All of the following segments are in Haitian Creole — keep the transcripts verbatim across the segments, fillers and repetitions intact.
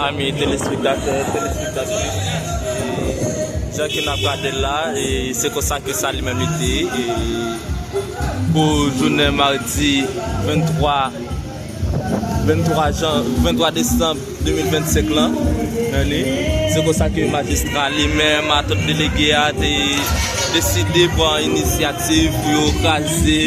Ami telespektatè, telespektatris, e, jan ke n ap gade l la, e, se konsa ke sa li menm li te ye, e, pou jounen madi venntwa, venntwa jan, venntwa desanm de mil vennsenk lan, nan li, se konsa ke majistra li menm a tout delege a te deside pran inisyativ pou yo kraze,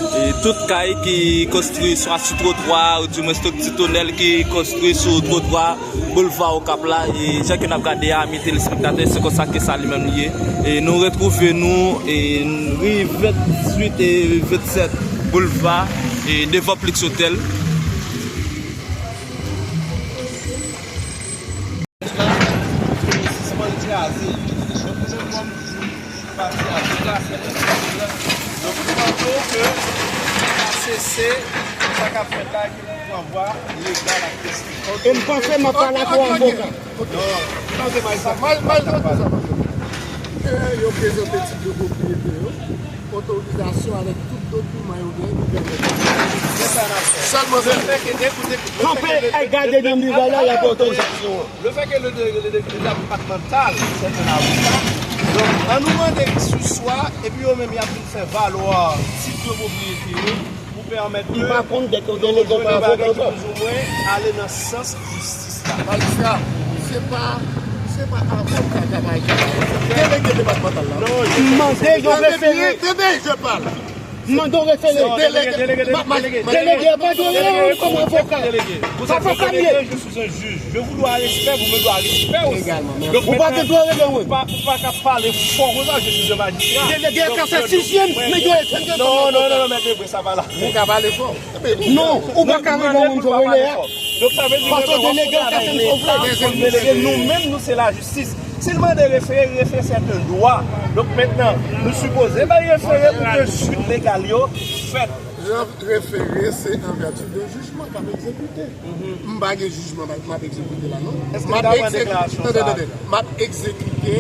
e, tout kay ki konstwi swa sou twotwa, ou di mwens tout ti tonèl ki konstwi sou twotwa boulva Okap la. E jan ke n ap gade a, ami telespektatè, se konsa ke sa li menm li ye. E nou retwouve nou, e ri venntuit e vennsèt boulva, e devan Plix Hotel. Sispann kraze. Donk, nou menm kòm pati avoka, se lè donk, nou mande ke sa sese sa k ap fèt la, ke nou pran vwa legal ak respektan. E m panse m ap pale ak yon avoka. Ok. Sa se majistra. Maj-, majistra, sa, sa. Ke yo prezante tit de pwopriyete yo, otorizasyon avèk tout dokiman yo genyen pou pèmèt. Se sa n ap fè. Sèlman sa. Kanpe, ay gade nan miray la, y ap otorizasyon an. Le fait que le, le, le, le, le départemental, c'est un avocat, donk, ann nou mande siswa, epi yo menm, y ap vin fè valwa tit de pwopriyete yo pou pèmèt ke nou jwenn yon bagay ki plizoumwen ale nan sans jistis la. Majistra, se pa, se pa avoka k ap aji. Delege depatmantal la. Non, je... M mande yon refere. Tande, je parle. M mande w refere. Delege, delege, delege, delege, kòm avoka. Avoka m ye. Je suis un juge. Je vous dois respect, vous me doit respect aussi. Ou pa gen dwa rele mwen. Ou pa, ou pa ka pale fò konsa, je suis un magistrat. Delege a ka fè sizyèm, men yo etenn. Non, non, non, non, mèt Debre, sa pa la. Ou ka pale fò. Non, ou pa ka rele moun yo rele a. Donk, sa vle di ke lè w ap kondane Leta, se nou menm, nou se lajistis. Si l mande refere, refere se yon dwa. Donk mentnan, nou sipoze bay refere pou ke swit legal yo fèt. Jan refere se an vèti de jijman k ap egzekite. M pa gen jijman m ap egzekite la, non. M ap egzekite, tande, tande, m ap egzekite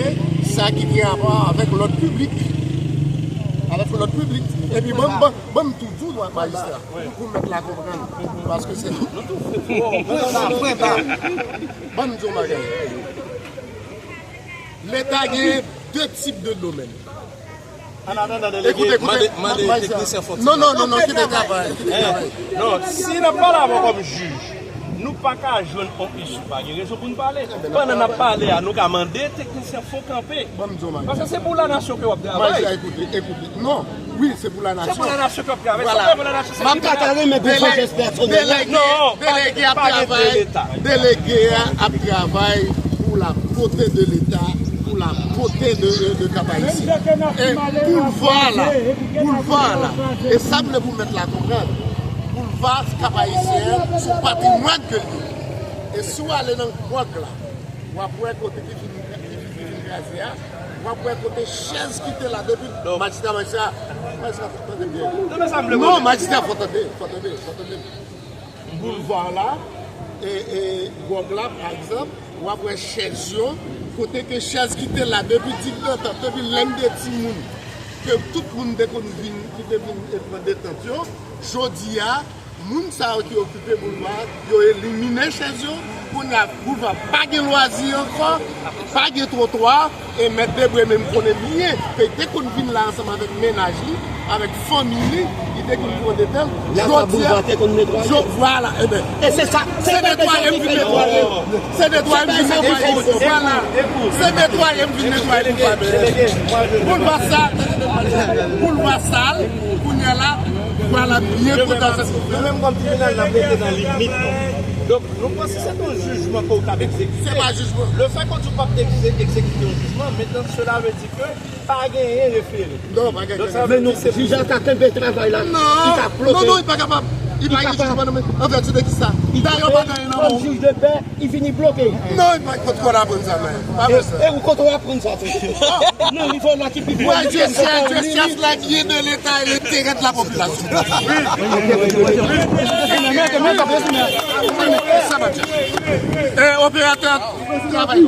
sa ki gen rapò avèk lòd piblik. Avèk lòd piblik. Epi ban m, ban m, ban m tou di w, majistra, pou, pou mèt la konprann. Paske se... Ban m di w yon bagay. Leta gen de tip de domèn. An atandan, delege. Ekoute, ekoute. Mande, mande teknisyen fò ti... Non, non, non, non, kite travay, kite travay. Non, si n ap pale avè w kòm jij, nou pa ka jwenn yon isi, pa gen rezon pou n pale. Pandan n ap pale a, nou ka mande teknisyen fò kanpe. Paske se pou lanasyon ke w ap travay. Majistra, ekoute, ekoute. Non, wi, se pou lanasyon. Se pou lanasyon ke w ap travay. Vwala. M ap ta renmen pou sajès pèsonèl la. Delege, delege ap travay. Delege a ap travay pou la beauté de Leta, pou la beauté de, de Cap Haïtien. E boulva la, boulva la, e sa m vle pou mèt la konprann, boulva Cap Haïtien an, se yon patrimwàn ke l ye. E si w ale nan gwòg la, w ap wè kote ki fin, ki fin, ki fin kraze a, w ap wè kote chèz ki te la depi, majistra, majistra, majistra, fò tande byen. Non, majistra, fò tande, fò tande, fò tande. Boulva la, e, e, gwòg la, pa egzanp, w ap wè chèz yo, kote ke chèz ki te la depi digdantan, depi lè n te timoun, ke tout moun te konn vin, ki te vin e pran detant yo, jodi a, moun sa yo ki okipe boulva, yo elimine chèz yo, kounye a, boulva pa gen lwazi ankò, pa gen twotwa, e mèt Debre menm konnen byen ke li te konn vin la ansanm avèk mennaj li, avèk fanmi li, li te konn pran detant. Jodi a, vwala, e ben, se netwaye m vin netwaye. Se netwaye m vin netwaye. Vwala. Se netwaye m vin netwaye boulva. Boulva sal, boulva sal, kounye a la, vwala, byen kontan. Nou menm kòm tribinal, n ap rete nan limit nou. Donk, nou panse se yon jijman ke w t ap egzekite. Se pa jijman. Le fait que w di w p ap egze-, egzekite yon jijman, mentnan, cela veut dire que pa genyen refere. Non, pa genyen. Donk, sa vle di se... Men nou, jij la ka kenbe travay la. Non, non, non, li pa kapab. Li pa gen jijman nan men. An vèti de kisa? Dayè, pa gen anyen nan men w. Jij de pè, li vini bloke. Non, li pa, kote w aprann sa, men. Pa bezwen. E ou kote w aprann sa tou? Non, li fò la ki pi... Ouais, je sais, je cherche la bien de l'État et l'intérêt de la population. Sa va. Eh, opérateur, travay.